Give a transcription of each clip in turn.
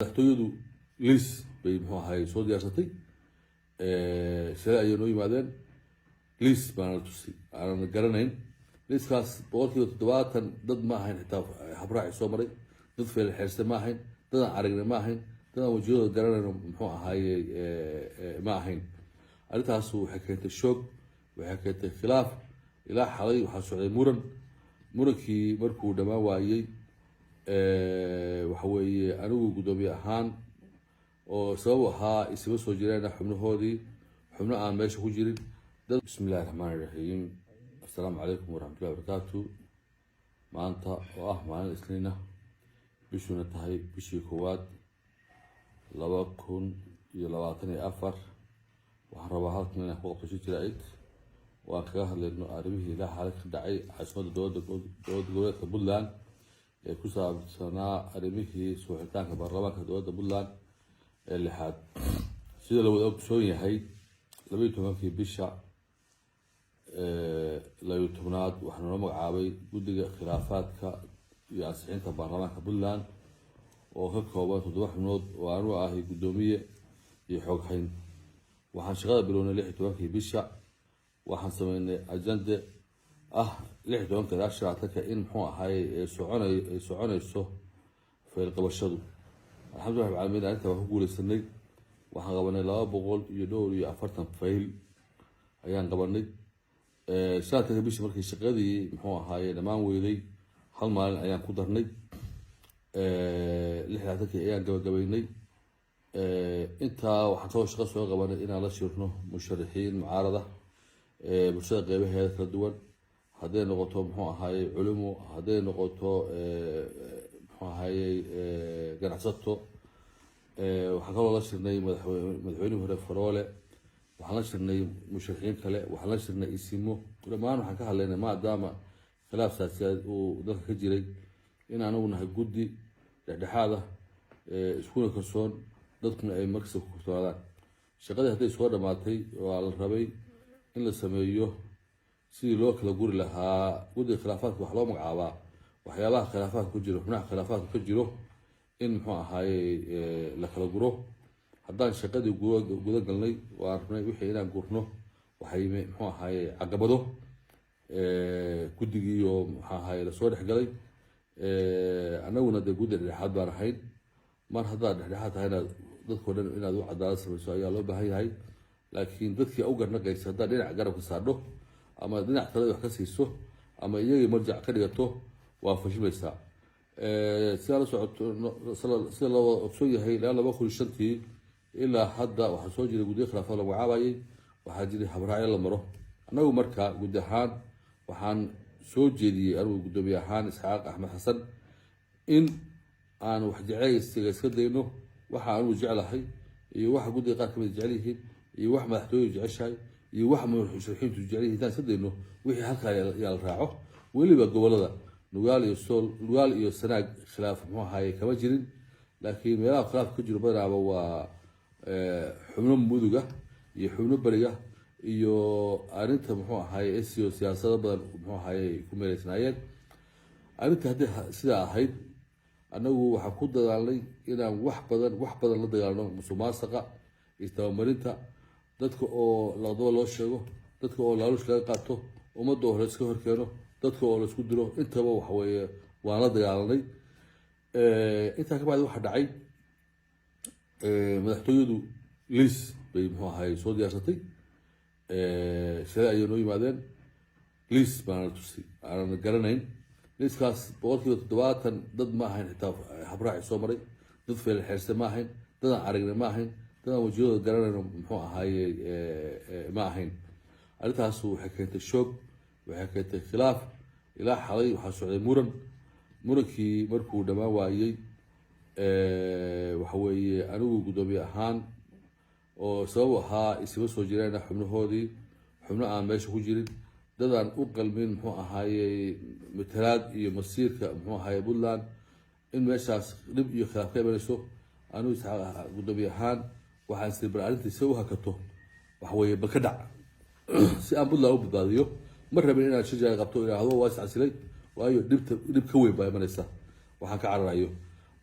Madaxtooyadu liis bay, muxuu ahay, soo diyaarsatay. Shalay ayay noo yimaadeen, liis baana la tusay aanan garanayn. Liiskaas 70% dad ma ahayn xitaa habraaci soo maray, dad feelxeerste ma ahayn, dad aan aragnay ma ahayn, dad aan wajiyadooda garanayno, muxuu ahaaye, ma ahayn. Arrintaas waxay keentay shoog, waxay keentay khilaaf. Ilaa xalay waxaa socday muran. Murankii markuu dhammaan waayey, waxa weeye anigu guddoomiye ahaan oo sabab ahaa isma soo jireen xubnahoodii, xubno aan meesha ku jirin dad. Bismi illahi raxmaan iraxiim. Assalaamu calaykum waraxmatullahi wabarakaatu. Maanta oo ah maalin Isniina, bishuna tahay bishii 1aad 2024, waxaan rabaa halkan inaan ku qabto shir jaraa'id oo aan kaga hadlayno arrimihii ilaa xaalad ka dhacay caasimadda dowlad goboleedka Puntland ee ku saabsanaa arrimihii soo xiritaanka baarlamaanka dowladda Puntland ee lixaad. Sida la wada ogsoon yahay, 12-kii bisha 12aad waxaa noo magacaabay guddiga khilaafaadka iyo ansixinta baarlamaanka Puntland oo ka kooban toddoba xubnood oo aanu ahay guddoomiye iyo xoghayn. Waxaan shaqada bilownay 16-kii bisha. Waxaan sameynay ajande ah 16-ka ilaa 25-ka in, muxuu ahay, soconay ay soconayso faylqabashadu. Alxamdulillah rabbil caalamiin, arrinta waan ku guuleysanay. Waxaan qabanay 244 fayl ayaan qabanay. 25-ka bishii markii shaqadii, muxuu ahaaye, dhammaan weyday, hal maalin ayaan ku darnay. 26-kii ayaan gabagabaynay. Intaa waxaan kaloo shaqo soo qabanay inaan la shirno musharaxiin mucaarada, bulshada qeybaheeda kala duwan, hadday noqoto, muxuu ahaaye, culimo, hadday noqoto, muxuu ahaaye, ganacsato. Waxaan kaloo la shirnay madaxweynihii hore Faroole, waxaan la shirnay musharaxiin kale, waxaan la shirnay isimo. Dhammaan waxaan ka hadlaynay, maadaama khilaaf siyaasiyadeed uu dalka ka jiray, in anagu nahay guddi dhexdhexaad ah, iskuna kalsoon, dadkuna ay markasta ku kalsoonaadaan. Shaqadii hadday soo dhamaatay, waa la rabay in la sameeyo sidii loo kala guri lahaa. Guddiga khilaafaadka wax loo magacaabaa waxyaabaha khilaafaadka ku jiro, xubnaha khilaafaadka ka jiro, in, muxuu ahaaye, la kala guro. Haddaan shaqadii guda galnay, waan rabnay wixii inaan gurno, waxay, muxuu ahaaye, caqabado guddigiiyo, muxuu ahaaye, lasoo dhexgalay. Annaguna dee guddi dhexdhexaad baan ahayn. Mar haddaad dhexdhexaad tahayna, dadkao dhan inaad u cadaalad samayso ayaa loo baahan yahay. Laakiin dadkii u garnaqaysa haddaad dhinac garabka saadho ama dhinac talada wax ka siiso ama iyagii marjac ka dhigato, waa fashimaysaa. Sidaa la socoto, sida loo ogsoon yahay, ilaa 2005-tii ilaa hadda waxaa soo jiray guddiyo khilaafaad la magacaabayay. Waxaa jiray habraacyo la maro. Annagu marka guddi ahaan waxaan soo jeediyey, anigu guddoomiye ahaan Isxaaq Axmed Xasan, in aan wax jeceysiga iska dayno. Waxa anugu jeclahay iyo waxa guddiga qaar kamid jecel yihiin iyo wax madaxtooyadu jeceshahay iyo wax musharaxiintu jecel yihiin intaan iska dayno, wixii halkaa yaa la raaco. Weliba gobolada Nugaal iyo Sool, Nugaal iyo Sanaag khilaaf, muxuu ahaye, kama jirin, laakiin meelaha khilaaf ka jiro badanaaba waa xubno muduga iyo xubno beriga iyo arrinta, muxuu ahaye, sco siyaasado badan, muxuu ahaye, ku meeleysnaayeen. Arrinta haddii sidaa ahayd, annagu waxaan ku dadaalnay inaan wax badan, wax badan la dagaalno musuq maasuqa iyo tabamarinta dadka oo laqdaba loo sheego, dadka oo laaluush laga qaato, ummadda oo layska horkeeno, dadka oo laisku dilo. Intaba waxa weeye waan la dagaalanay. Intaa ka bacdi waxaa dhacay, madaxtooyadu liis bay, muxuu ahay, soo diyaarsatay. Shalay ayay noo yimaadeen, liis baana la tusay aanan garanayn. Liiskaas 70% dad ma ahayn xitaa habraaci soo maray, dad feelxeerste ma ahayn, dad aan aragnay ma ahayn, dad aan wajiyadooda garanayno, muxuu ahaaye, ma ahayn. Arrintaas waxay keentay shoog, waxay keentay khilaaf. Ilaa xalay waxaa socday muran. Murankii markuu dhammaan waayey, waxa weeye anigu guddoomiye ahaan oo sabab ahaa isma soo jireen xubnahoodii, xubno aan meesha ku jirin, dad aan u qalmin, muxuu ahaaye, matalaad iyo masiirka, muxuu ahaaye, Puntland, in meeshaas dhib iyo khilaaf ka imanayso, anigu guddoomiye ahaan waxaan siri, bal arrintii se u hakato, waxa weeye bal ka dhac si aan Puntland u badbaadiyo. Ma rabin inaan shir qabto, idhaahdo waa iscasilay, waayo dhibta dhib ka weyn baa imanaysa waxaan ka cararayo.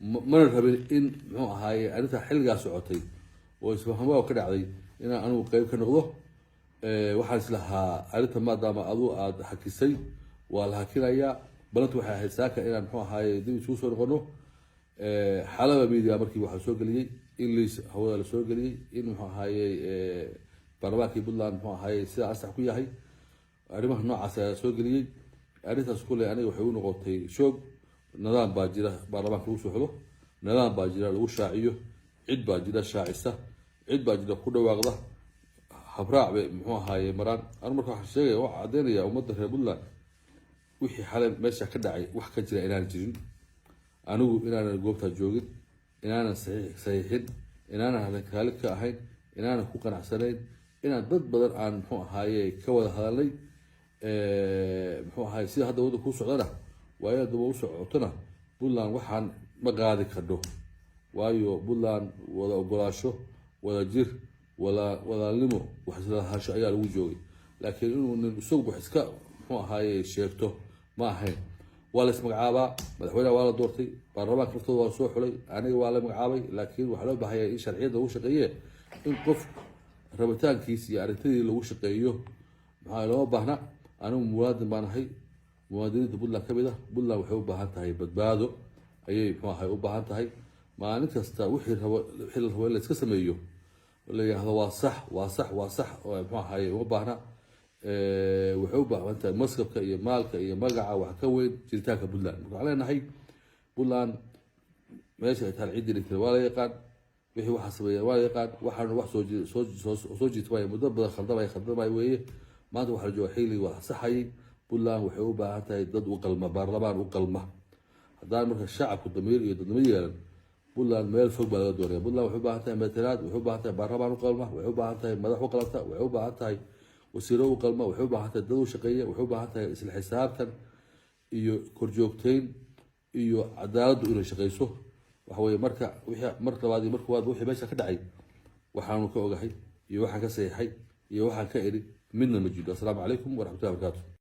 Mana rabin in, muxuu ahaaye, arrintaa xilligaa socotay oo isfahamwaa ka dhacday inaan anigu qeyb ka noqdo. Waxaan islahaa arrinta maadaama adu aada hakisay, waa la hakinayaa. Balanta waxay ahayd saaka inaan, muxuu ahaaye, dib isugu soo noqono. Xalaba media markii waxaa soo geliyey in liis hawada la soo geliyey in, muxuu ahaaye, baarlamaankii Puntland, muxuu ahaaye, sidaa ansax ku yahay. Arrimaha noocaas ayaa soo geliyey. Arrintaas kule aniga waxay u noqotay shoog. Nidaam baa jira baarlamaanka lagu soo xulo, nidaam baa jira lagu shaaciyo, cid baa jira shaacisa, cid baa jira ku dhawaaqda, habraac bay, muxuu ahaaye, maraan. Anu marka waxaan sheegaya, waxaa caddaynaya ummadda reer Puntland wixii xalay meesha ka dhacay wax ka jira inaan jirin, anigu inaanan goobtaa joogin, inaanan saxiixin, inaanan raali ka ahayn, inaanan ku qanacsanayn, inaan dad badan aan, muxuu ahaaye, ka wada hadalnay, muxuu ahaaye, sida hadda wadda kuu socdana waayo daba u socotona Puntland waxaan ma qaadi karno. Waayo, Puntland wada ogolaasho, wada jir, wada walaalnimo, wax isla lahaansho ayaa lagu joogay. Laakiin inuu nin isagu wax iska, muxuu ahaaye, sheegto ma ahayn. Waa la ismagacaabaa, madaxweynaha waa la doortay, baarlamaanka laftooda waa soo xulay, aniga waa la magacaabay. Laakiin waxaa loo baahaya in sharciyadda lagu shaqeeye, in qof rabitaankiis iyo aragtidii lagu shaqeeyo maxaa looma baahna. Anigu muwaadin baan ahay, muwaadiniinta Puntland ka mid ah. Puntland waxay u baahan tahay badbaado ayay, muxuu ahay, u baahan tahay. Maalin kasta wixii rabo, wixii la rabo in la iska sameeyo, la yidhaahdo waa sax, waa sax, waa sax, muxuu ahaye, uma baahna. Waxay u baahan tahay maskabka iyo maalka iyo magaca wax ka weyn jiritaanka Puntland. Marka waxaan leenahay Puntland meesha ay taal, ciddii dhigtay waa la yaqaan, wixii waxaa sameeya waa la yaqaan. Waxaanu wax soo jiitmaya muddo badan, khaldamay khaldamay weeye. Maanta waxaa la jooga xilligii wax saxayay. Puntland waxay u baahan tahay dad u qalma, baarlamaan u qalma. Haddaan marka shacabku damiir iyo dadnimo yeelan, Puntland meel fog baa laga doonaya. Puntland waxay u baahan tahay matalaad, waxay u baahan tahay baarlamaan u qalma, waxay u baahan tahay madax u qalanta, waxay u baahan tahay wasiiro u qalma, waxay u baahan tahay dad u shaqeeya, waxay u baahan tahay isla xisaabtan iyo korjoogteyn iyo cadaaladdu inay shaqeyso. Waxa weye marka wixii mar labaad iyo mar koowaad wixii meesha ka dhacay, waxaanu ka ogahay iyo waxaan ka saxiixay iyo waxaan ka eri midna ma jiro. Assalaamu calaykum waraxmatullahi wabarakatu.